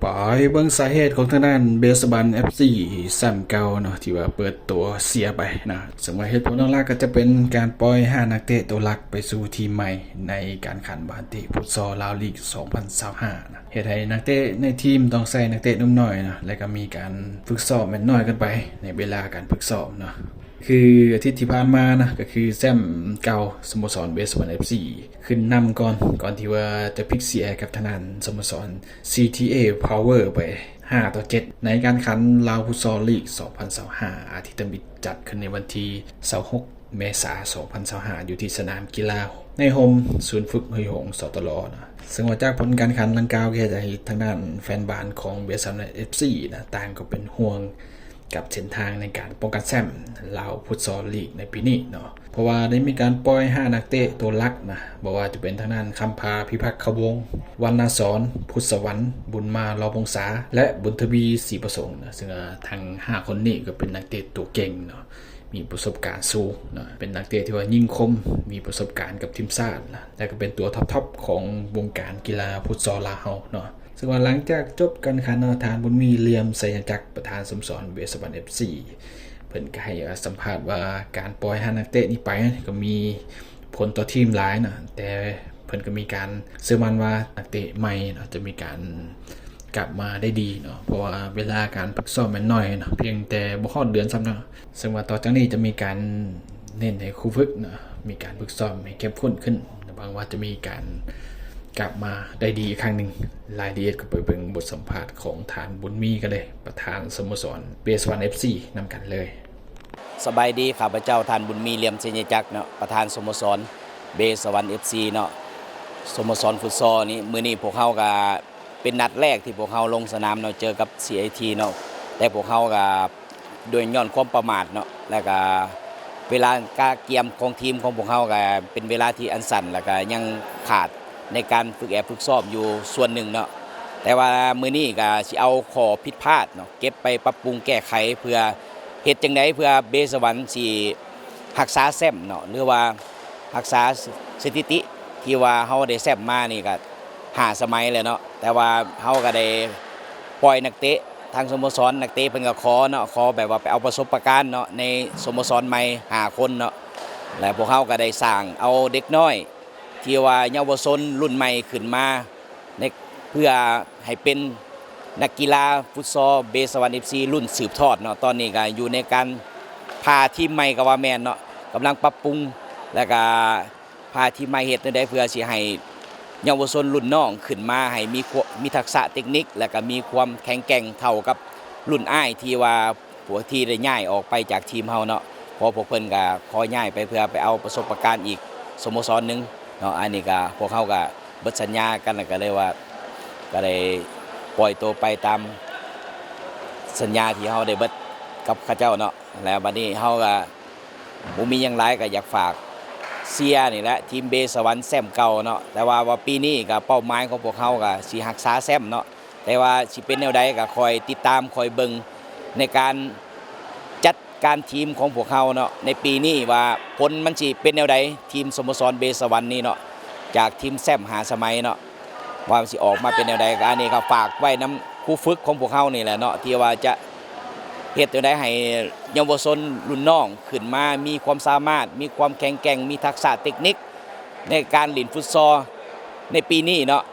ໄປເບິ່ງສາເຫດຂອງທາງດ້ານເບສວັນເອັຟຊີ ແຊ້ມເກົ່າເນາະ ທີ່ວ່າເປີດຕົວເສຍໄປນະ. ເຊິ່ງວ່າເຫດຜົນຫຼັກໆກໍຈະເປັນການປ່ອຍຫ້ານັກເຕະຕົວຫຼັກໄປສູ່ທີມໃໝ່ໃນການແຂ່ງຂັນບານເຕະຟຸດຊອລລາວລີກສອງພັນຊາວຫ້ານະ ເຮັດໃຫ້ນັກເຕະໃນທີມຕ້ອງໃຊ້ນັກເຕະໜຸ່ມນ້ອຍນະ ແລະກໍມີການຝຶກຊ້ອມແມ່ນໜ້ອຍເກີນໄປໃນເວລາການຝຶກຊ້ອມເນາະ. ຄືອາທິດທີ່ຜ່ານມານະ ກໍຄືແຊ້ມເກົ່າສະໂມສອນເບສວັນເອັຟຊີ ຂຶ້ນນຳກ່ອນ ກ່ອນທີ່ວ່າຈະພິກເສຍໃຫ້ກັບທາງດ້ານສະໂມສອນ ຊີທີເອ ພາວເວີ ໄປຫ້າຕໍ່ເຈັດ ໃນການແຂ່ງຂັນລາວຟຸດຊອລລີກສອງພັນຊາວຫ້າ ອາທິດທຳອິດ ຈັດຂຶ້ນໃນວັນທີຊາວຫົກເມສາສອງພັນຊາວຫ້າ ຢູ່ທີ່ສະໜາມກິລາໃນຮົ່ມສູນຝຶກຫ້ວຍຫົງ ສຕລ ນະ. ເຊິ່ງວ່າຈາກຜົນການແຂ່ງຂັນດັ່ງກ່າວ ກໍເຮັດໃຫ້ທາງດ້ານແຟນບານຂອງເບສວັນເອັຟຊີນະ ຕ່າງກໍເປັນຫ່ວງ ກັບເສັ້ນທາງໃນການປ້ອງກັນແຊ້ມລາວຟຸດຊອລລີກໃນປີນີ້ເນາະ ເພາະວ່າໄດ້ມີການປ່ອຍຫ້ານັກເຕະຕົວຫຼັກນະ ບໍ່ວ່າຈະເປັນທາງດ້ານຄຳພາ ພິພັກຂະວົງ, ວັນນະສອນ ພຸດສະຫວັນ, ບຸນມາ ລອວົງສາ ແລະ ບຸນທະວີ ສີປະສົງນະ. ເຊິ່ງວ່າທັງຫ້າຄົນນີ້ກໍເປັນນັກເຕະຕົວເກັ່ງເນາະ ມີປະສົບການສູງເນາະ ເປັນນັກເຕະທີ່ວ່າຍິງຄົມ ມີປະສົບການກັບທີມຊາດນະ ແລະ ກໍເປັນຕົວທັອບໆຂອງວົງການກິລາຟຸດຊອລລາວເຮົາເນາະ. ເຊິ່ງວ່າຫຼັງຈາກຈົບການແຂ່ງຂັນເນາະ ທ່ານ ບຸນມີ ເຫຼື້ອມໄຊຍະຈັກ ປະທານສະໂມສອນເບສວັນເອັຟຊີ ເພິ່ນກໍໃຫ້ສຳພາດວ່າ ການປ່ອຍຫ້ານັກເຕະນີ້ໄປກໍມີຜົນຕໍ່ທີມຫຼາຍເນາະ ແຕ່ເພິ່ນກໍມີການເຊື່ອໝັ້ນວ່າ ນັກເຕະໃໝ່ເນາະ ຈະມີການກັບມາໄດ້ດີເນາະ ເພາະວ່າເວລາການຝຶກຊ້ອມແມ່ນໜ້ອຍເນາະ ພຽງແຕ່ບໍ່ຮອດເດືອນຊ້ຳເນາະ. ເຊິ່ງວ່າຕໍ່ຈາກນີ້ຈະມີການເນັ້ນໃຫ້ຄູຝຶກເນາະ ມີການຝຶກຊ້ອມໃຫ້ເຂັ້ມຂຸ້ນຂຶ້ນ ແລະ ຫວັງວ່າຈະມີການກັບມາໄດ້ດີອີກຄັ້ງໜຶ່ງ. ລາຍລະອຽດກໍໄປເບິ່ງບົດສຳພາດຂອງທ່ານ ບຸນມີ ກັນເລີຍ ປະທານສະໂມສອນເບສວັນເອັຟຊີ ນຳກັນເລີຍ. ສະບາຍດີ ຂ້າພະເຈົ້າທ່ານ ບຸນມີ ເຫຼື້ອມໄຊຍະຈັກເນາະ ປະທານສະໂມສອນເບສວັນເອັຟຊີເນາະ. ສະໂມສອນຟຸດຊອລນີ້ ມື້ນີ້ພວກເຮົາກະ ເປັນນັດແລກທີ່ພວກເຮົາລົງສະໜາມເນາະ ເຈີກັບ ຊີໄອທີ ເນາະ ແຕ່ພວກເຮົາກະດ້ວຍຍ້ອນຄວາມປະໝາດເນາະ ແລ້ວກະເວລາກະກຽມຂອງທີມຂອງພວກເຮົາກະເປັນເວລາທີ່ອັນສັ້ນ ແລ້ວກະຍັງຂາດໃນການຝຶກແອບຝຶກຊ້ອມຢູ່ສ່ວນໜຶ່ງເນາະ. ແຕ່ວ່າມື້ນີ້ກະຊິເອົາຂໍ້ຜິດພາດເນາະ ເກັບໄປປັບປຸງແກ້ໄຂ ເພື່ອເຮັດຈັ່ງໃດເພື່ອເບສວັນຊິ ຮັກສາແຊ້ມເນາະ ຫຼືວ່າຮັກສາສະ ສະຖິຕິທີ່ວ່າເຮົາໄດ້ແຊ້ມມານີ້ກະຫ້າສະໄໝແລ້ວເນາະ ແຕ່ວ່າເຮົາກະໄດ້ປ່ອຍນັກເຕະ ທາງສະໂມສອນນັກເຕະເພິ່ນກະຂໍເນາະ ຂໍແບບວ່າໄປເອົາປະສົບປະການເນາະ ໃນສະໂມສອນໃໝ່ຫ້າຄົນເນາະ ແລະ ພວກເຮົາກະໄດ້ສ້າງເອົາເດັກນ້ອຍ ທີ່ວ່າເຍົາວະຊົນລຸ້ນໃໝ່ຂຶ້ນມາ ໃນ ເພື່ອໃຫ້ເປັນນັກກິລາຟຸດຊອລເບສວັນເອັຟຊີລຸ້ນສືບທອດເນາະ. ຕອນນີ້ກະຢູ່ໃນການພາທີມໃໝ່ກະວ່າແມ່ນເນາະ ກຳລັງປັບປຸງ ແລ້ວກະພາທີມໃໝ່ເຮັດແນວໃດເພື່ອຊິໃຫ້ເຍົາວະຊົນລຸ້ນນ້ອງຂຶ້ນມາ ໃຫ້ມີຄວາມ ມີທັກສະເຕັກນິກ ແລ້ວກະມີຄວາມແຂງແກ່ງເທົ່າກັບລຸ້ນອ້າຍທີ່ວ່າ ພວກທີ່ໄດ້ຍ້າຍອອກໄປຈາກທີມເຮົາເນາະ ເພາະພວກເພິ່ນກະຂໍຍ້າຍໄປເພື່ອໄປເອົາປະສົບປະການອີກສະໂມສອນໜຶ່ງເນາະ. ອັນນີ້ກະພວກເຮົາກະເບິດສັນຍາກັນ ແລ້ວກະເລີຍວ່າ ກະໄດ້ປ່ອຍໂຕໄປຕາມສັນຍາທີ່ເຮົາໄດ້ເບິດກັບເຂົາເຈົ້າເນາະ. ແລ້ວບັດນີ້ເຮົາກະບໍ່ມີຫຍັງຫຼາຍ ກະຢາກຝາກເຊຍນີ້ແຫຼະ ທີມເບສະຫວັນແຊ້ມເກົ່າເນາະ ແຕ່ວ່າ ວ່າປີນີ້ກະເປົ້າໝາຍຂອງພວກເຮົາກະຊິຮັກສາແຊ້ມເນາະ ແຕ່ວ່າຊິເປັນແນວໃດກະຄອຍຕິດຕາມ ຄອຍເບິ່ງໃນການຈັດການທີມຂອງພວກເຮົາເນາະ ໃນປີນີ້ວ່າຜົນມັນຊິເປັນແນວໃດ ທີມສະໂມສອນເບສະຫວັນນີ້ເນາະ ຈາກທີມແຊ້ມຫ້າສະໄໝເນາະ ວ່າມັນຊິອອກມາເປັນແນວໃດ. ກະອັນນີ້ກະຝາກໄວ້ນຳຄູຝຶກຂອງພວກເຮົານີ້ແຫຼະເນາະ ທີ່ວ່າຈະເຮັດແນວໃດໃຫ້ເຍົາວະຊົນລຸ້ນນ້ອງຂຶ້ນມາມີຄວາມສາມາດ ມີຄວາມແຂງແກ່ງ ມີທັກສະເຕັກນິກໃນການຫຼິ້ນຟຸດຊອລໃນປີນີ້ເນາະ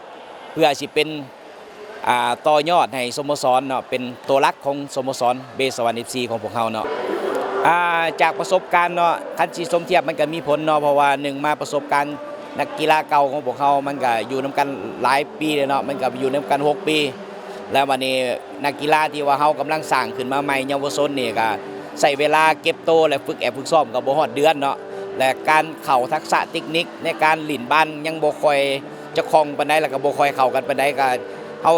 ເພື່ອຊິເປັນ ອ່າ ຕໍ່ຍອດໃຫ້ສະໂມສອນເນາະ ເປັນຕົວຫຼັກຂອງສະໂມສອນເບສະຫວັນເອັຟຊີຂອງພວກເຮົາເນາະ. ອ່າ ຈາກປະສົບການເນາະ ຄັນຊິສົມທຽບມັນກະມີຜົນເນາະ ເພາະວ່າໜຶ່ງມາປະສົບການນັກກິລາເກົ່າຂອງພວກເຮົາ ມັນກະຢູ່ນຳກັນຫຼາຍປີແລ້ວເນາະ ມັນກະຢູ່ນຳກັນຫົກປີ ແລ້ວບັດນີ້ນັກກິລາທີ່ວ່າເຮົາກຳລັງສ້າງຂຶ້ນມາໃໝ່ ເຍົາວະຊົນນີ້ກະໃຊ້ເວລາເກັບໂຕ ແລະ ຝຶກແອບຝຶກຊ້ອມກະບໍ່ຮອດເດືອນເນາະ ແລະ ການເຂົ້າທັກສະເຕັກນິກໃນການຫຼິ້ນບານຍັງບໍ່ຄ່ອຍຈະຄ່ອງປານໃດ ແລ້ວກະບໍ່ຄ່ອຍເຂົ້າກັນປານໃດ ກະເຮົາ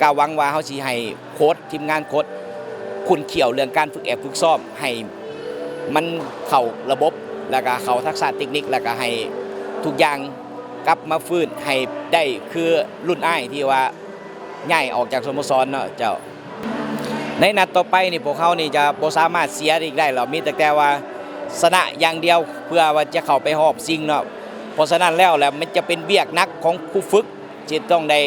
ກະຫວັງວ່າເຮົາຊິໃຫ້ໂຄດ ທີມງານໂຄດຂຸ້ນຂ້ຽວເລື່ອງການຝຶກແອບຝຶກຊ້ອມໃຫ້ມັນເຂົ້າລະບົບ ແລ້ວກະເຂົ້າທັກສະເຕັກນິກ ແລ້ວກະໃຫ້ທຸກຢ່າງກັບມາຟື້ນໃຫ້ໄດ້ຄືລຸ້ນອ້າຍທີ່ວ່າຍ້າຍອອກຈາກສະໂມສອນເນາະເຈົ້າ. ໃນນັດຕໍ່ໄປນີ້ພວກເຮົານີ້ຈະບໍ່ສາມາດເສຍອີກໄດ້ແລ້ວ ມີແຕ່ ແຕ່ວ່າຊະນະຢ່າງດຽວ ເພື່ອວ່າຈະເຂົ້າໄປຮອບຊິງເນາະ. ເພາະສະນັ້ນແລ້ວ ແລ້ວມັນຈະເປັນວຽກໜັກຂອງຄູຝຶກ ຊິຕ້ອງໄດ້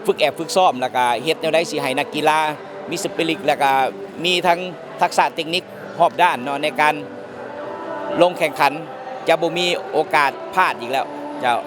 ຝຶກແອບຝຶກຊ້ອມ ແລ້ວກະເຮັດແນວໃດຊິໃຫ້ນັກກິລາມີສະປິລິດ ແລ້ວກະມີທັງທັກສະເຕັກນິກຮອບດ້ານເນາະ ໃນການລົງແຂ່ງຂັນ ຈະບໍ່ມີໂອກາດພາດອີກແລ້ວເຈົ້າ.